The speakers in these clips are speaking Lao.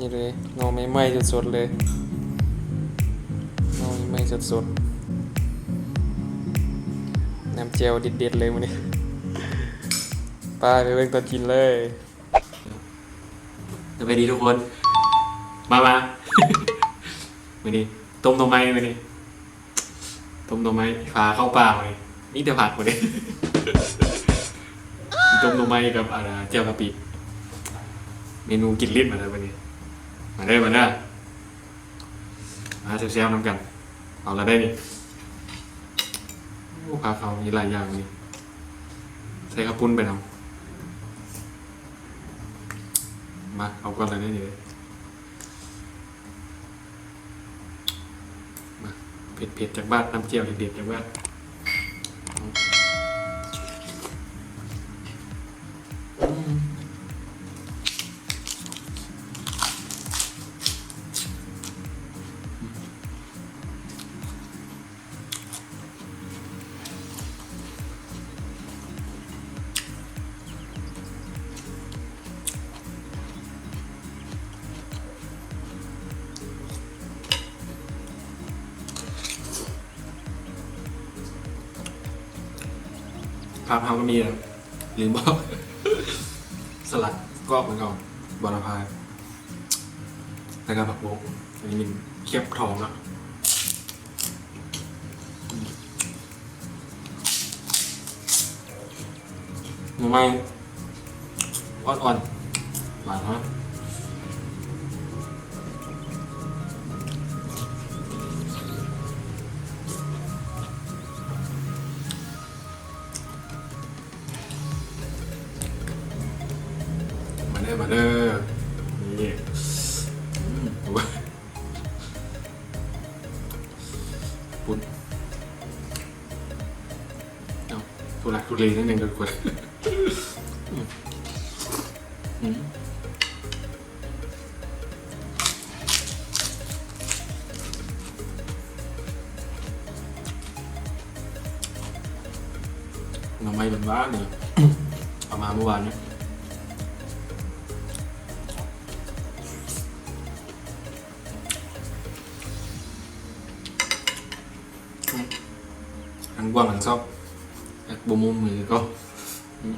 ນີ້ເລີຍ ໜໍ່ໃໝ່ໆສົດໆເລີຍ ໜໍ່ໃໝ່ໆສົດໆ ນ້ຳແຈ່ວເດັດໆເລີຍມື້ນີ້. ໄປ ໄປເບິ່ງຕອນກິນເລີຍ. ສະບາຍດີທຸກຄົນ ມາ ມາ ມື້ນີ້ຕົ້ມໜໍ່ໄມ້ ມື້ນີ້ ຕົ້ມໜໍ່ໄມ້ ພາເຂົ້າປ່າມື້ນີ້ ມີແຕ່ຜັກມື້ນີ້ ຕົ້ມໜໍ່ໄມ້ກັບ ອາ ແຈ່ວກະປິ ເມນູກິນຫຼິ້ນມາເດີມື້ນີ້ ມາເດີ ມາເດີ ມາແຊບໆນຳກັນ ເອົາລະໄດ້ນີ້. ໂອ້ ພາເຂົ້າມີຫຼາຍຢ່າງນີ້ ໃສ່ເຂົ້າປຸ້ນໄປນຳ. ມາ ເອົາກ່ອນລະນີ້ ມາ ເຜັດໆຈັກບາດ ນ້ຳແຈ່ວເດັດໆຈັກບາດ. ອືມ ຜັກເຮົາກໍມີແລ້ວ ລືມບອກ ສະຫຼັດກອບມັນກໍ ບົວລະພາ ແລ້ວກໍຜັກບົ້ງ ອັນນີ້ມັນຄຽບທອງເນາະ. ໜໍ່ໄມ້ອ່ອນໆ ຫວານເນາະ. ມາເດີ ມາເດີ ນີ້ ອືມ ປຸ້ນ ເອົາ ທຸລັກທຸເລນິດໜຶ່ງທຸກຄົນ. ອືມ ໜໍ່ໄມ້ຫວານໆນີ້ ເອົາມາມື້ວານນີ້. ທັງກວ້າງທັງຊອບ ແບບບໍ່ໝຸ່ນມືກໍ ອືມ.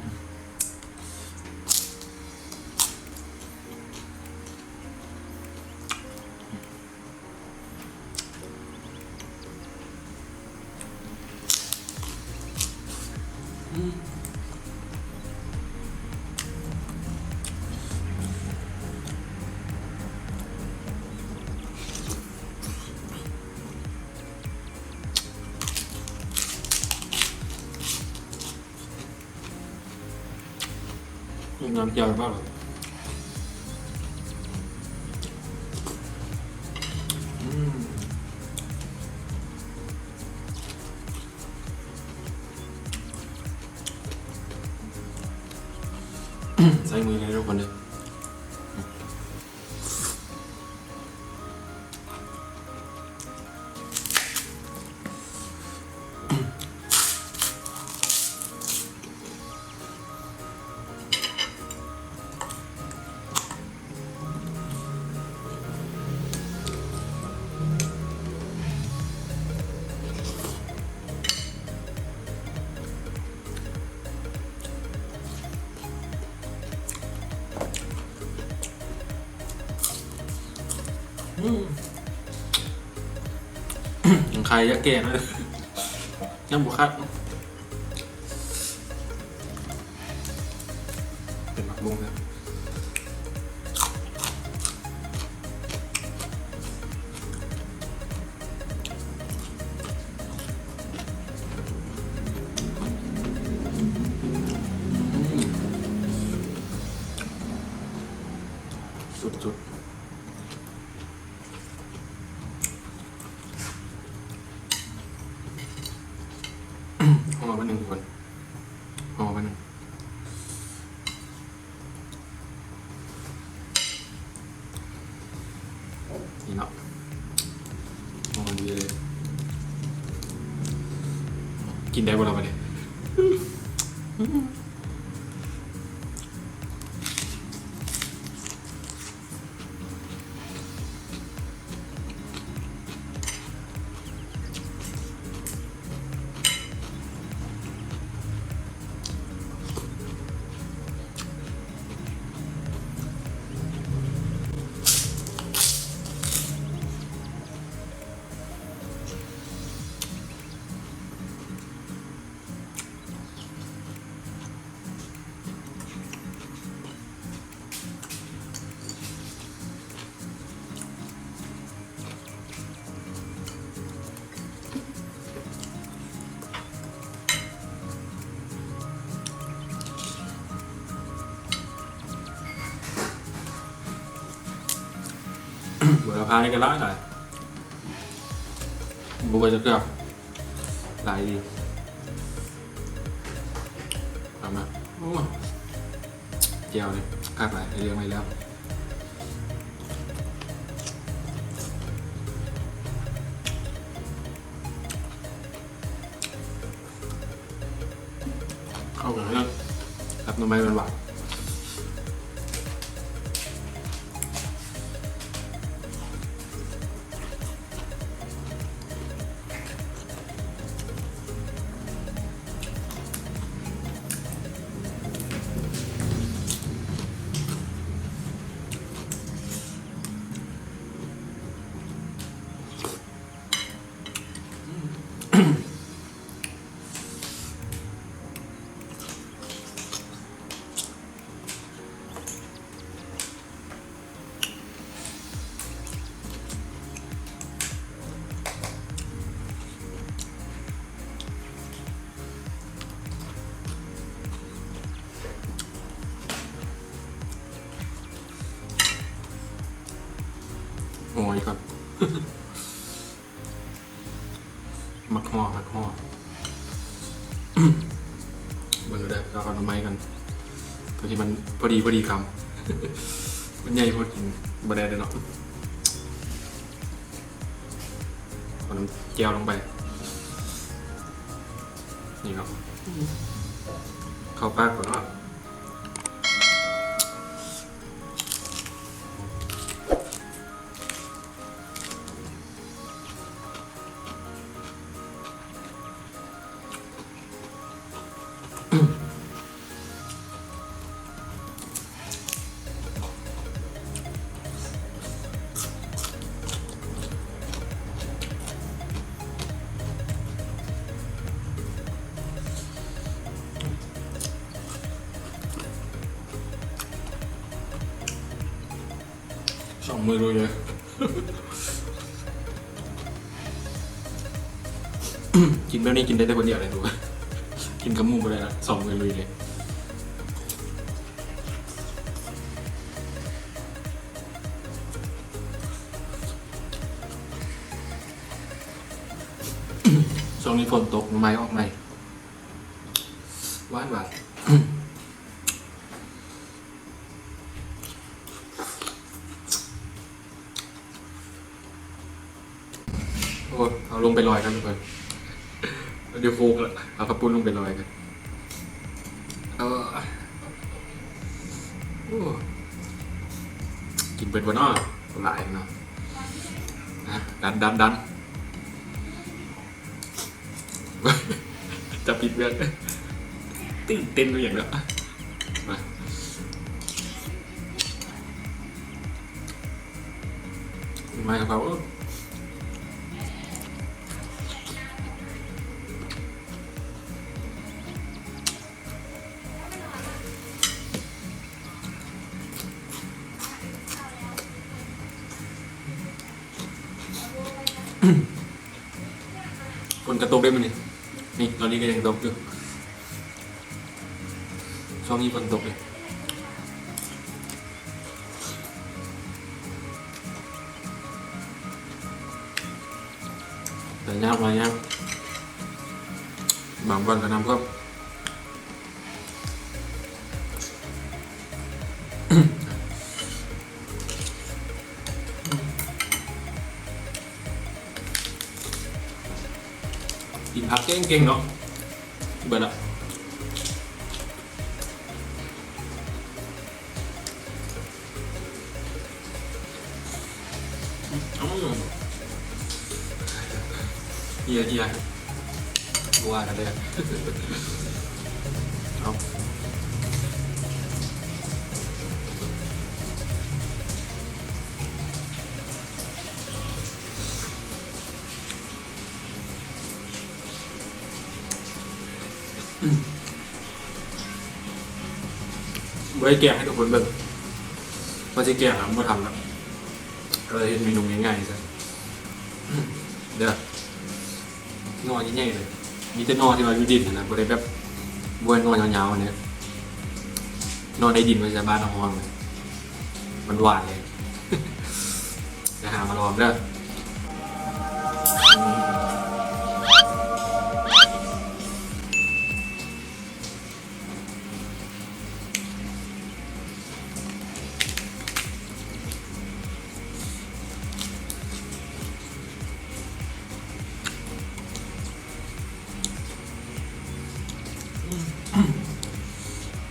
ນ້ຳແຈ່ວແບບ ອືມ ໃຊ້ມືເລີຍທຸກຄົນເດີ. ອືມ ຍັງຄາຍຢາກແກ່ເນາະ ຍັງບໍ່ຄັກ. ເປັນໝາກມ່ວງເດີ. ສຸດໆ. ຫໍ່ມາໜຶ່ງທຸກຄົນ ຫໍ່ມາໜຶ່ງ ນີ້ເນາະ ຫໍ່ດີເລີຍ ກິນໄດ້ບໍ່ລະບັດນີ້? ອືມ ອືມ. ບົວລະພານີ້ກໍຫຼາຍໆ ບໍ່ເບິດຈັກເທື່ອ ຫຼາຍດີ. ຕາມມາ ໂອ້ ແຈ່ວນີ້ຄັກຫຼາຍ ໄດ້ເລື່ອງໃໝ່ແລ້ວ. ເຂົ້າກັນເນາະ ກັບໜໍ່ໄມ້ຫວານໆ. ໂອ້ຍ ກ່ອນ ມັກຫໍ່ ມັກຫໍ່ ເບິ່ງເດີ ເອົາໜໍ່ໄມ້ກ່ອນ ເພື່ອທີ່ມັນພໍດີ ພໍດີຄຳ ມັນໃຫຍ່ໂພດ ກິນບໍ່ໄດ້ເດ້ເນາະ. ເອົານ້ຳແຈ່ວລົງໄປ ນີ້ເນາະ ເຂົ້າປາກກ່ອນເນາະ. ສອງມື້ລຸຍເລີຍ ກິນແບບນີ້ກິນໄດ້ແຕ່ຄົນດຽວເລີຍ ຮູ້ປະ ກິນກັບໝູ່ບໍ່ໄດ້ລະ ສອງມື້ລຸຍເລີຍ. ຊ່ວງນີ້ຝົນຕົກ ໜໍ່ໄມ້ອອກໃໝ່ ຫວານໆ. ໂອ້ ເອົາລົງໄປລອຍກ່ອນທຸກຄົນ ດຽວໂຄກລະ ເອົາເຂົ້າປຸ້ນລົງໄປລອຍກ່ອນ. ເອີ ໂອ້ ກິນເບິດບໍ່ເນາະ ຫຼາຍເນາະ ນະ ດັນໆໆ. ຈະປິດເລື່ອງ ຕື່ນເຕັ້ນເປັນຫຍັງເນາະ ມາ ມາກັບເຂົາ. ຝົນກະຕົກເດ້ມື້ນີ້ ນີ້ຕອນນີ້ກະຍັງຕົກຢູ່ ຊ່ວງນີ້ຝົນຕົກເດ້ ໄປຍາກມາຍາກ ບາງບ່ອນກະນ້ຳຖ້ວມ. ກິນຜັກເກັ່ງໆເນາະ ເບິດລະ. ອືມ ເອີ ເອີ ບໍ່ວ່າກັນເດີ ເອົາ. ບໍ່ໄດ້ແກງໃຫ້ທຸກຄົນເບິ່ງ ວ່າຊິແກງແລ້ວບໍ່ທັນແລ້ວ ກໍເລີຍເຮັດເມນູງ່າຍໆຊະເດີ. ໜໍ່ໃຫຍ່ໆເລີຍ ມີແຕ່ໜໍ່ທີ່ວ່າຢູ່ດິນຫັ້ນນະ ບໍ່ໄດ້ແບບ ບໍ່ແມ່ນໜໍ່ຍາວໆເນາະ ໜໍ່ໃນດິນ ພາສາບ້ານເຮົາຮ້ອງ ມັນຫວານເລີຍ. ມາລອງເດີ.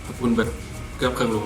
ຂອບຄຸນເບິດເກືອບເຄິ່ງໂລ.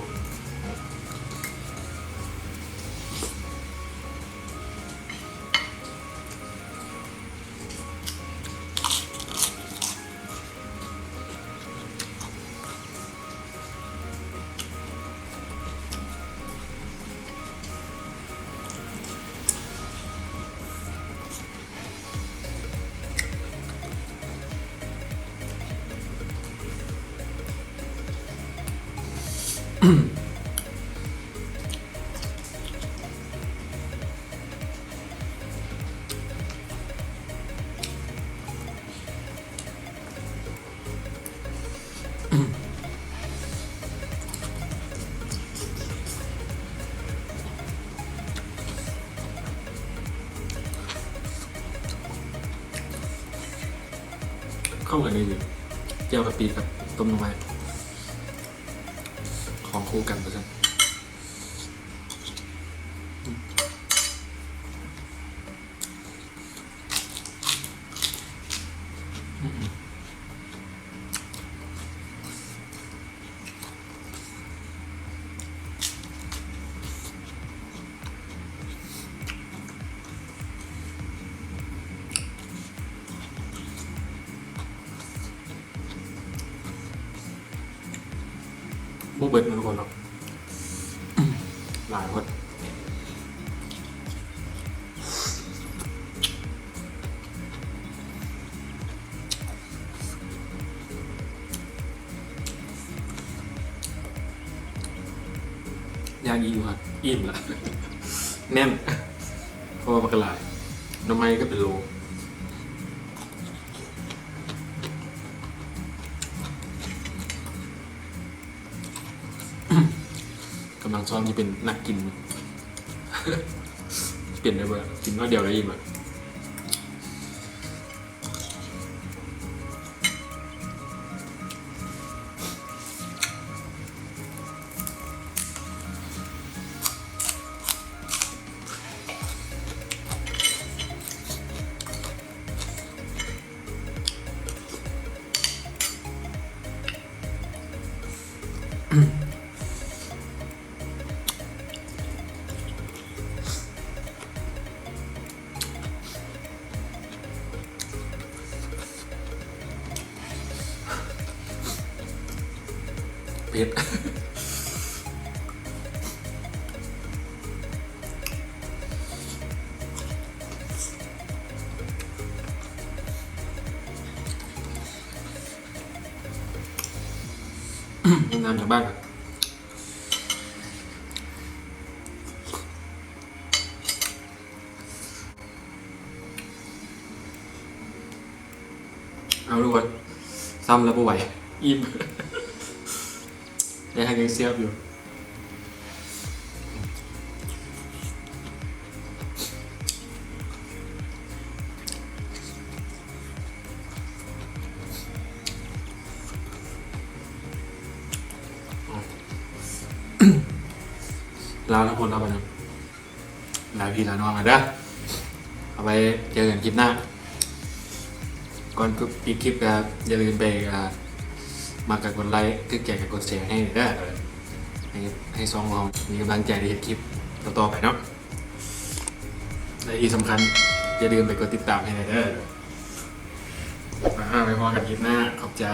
ເຂົ້າກັນດີຢູ່ ແຈ່ວກະປິກັບຕົ້ມໜໍ່ໄມ້ ຂອງຄູ່ກັນວ່າຊັ້ນ. ບໍ່ເບິດເນາະທຸກຄົນເນາະ ຫຼາຍໂພດ. ຢາກອີກຢູ່ ອີ່ມລະ ແໜ້ນ ເພາະວ່າມັນກະຫຼາຍ ໜໍ່ໄມ້ກະເປັນໂລ. ກຳລັງຊ້ອມຊິເປັນນັກກິນ ເປັນໄດ້ບໍ່ ກິນໜ້ອຍດຽວກະອີ່ມລະ. ເຜັດ. ນ້ຳຈາກບ້ານ ເອົາ ທຸກຄົນ ຊ້ຳແລ້ວບໍ່ໄຫວ ອີ່ມ ແຕ່ຫາກຍັງແຊບຢູ່. ລາທຸກຄົນເນາະ ບາດນີ້ ລາພີ່ລານ້ອງກັນເດີ ເອົາໄວ້ເຈີກັນຄລິບໜ້າ. ກ່ອນປິດຄລິບກະຢ່າລືມໄປ ອ່າ ມັກກະກົດໄລ້ ຖືກໃຈກະກົດແຊໃຫ້ເດີ ໃຫ້ ໃຫ້ຊ່ອງຂອງເຮົາມີກຳລັງໃຈໄດ້ເຮັດຄລິບຕໍ່ໆໄປເນາະ ແລະ ທີ່ສຳຄັນ ຢ່າລືມໄປກົດຕິດຕາມໃຫ້ແດ່ເດີ. ອ່າ ໄວ້ພໍ້ກັນຄລິບໜ້າ ຂອບໃຈ.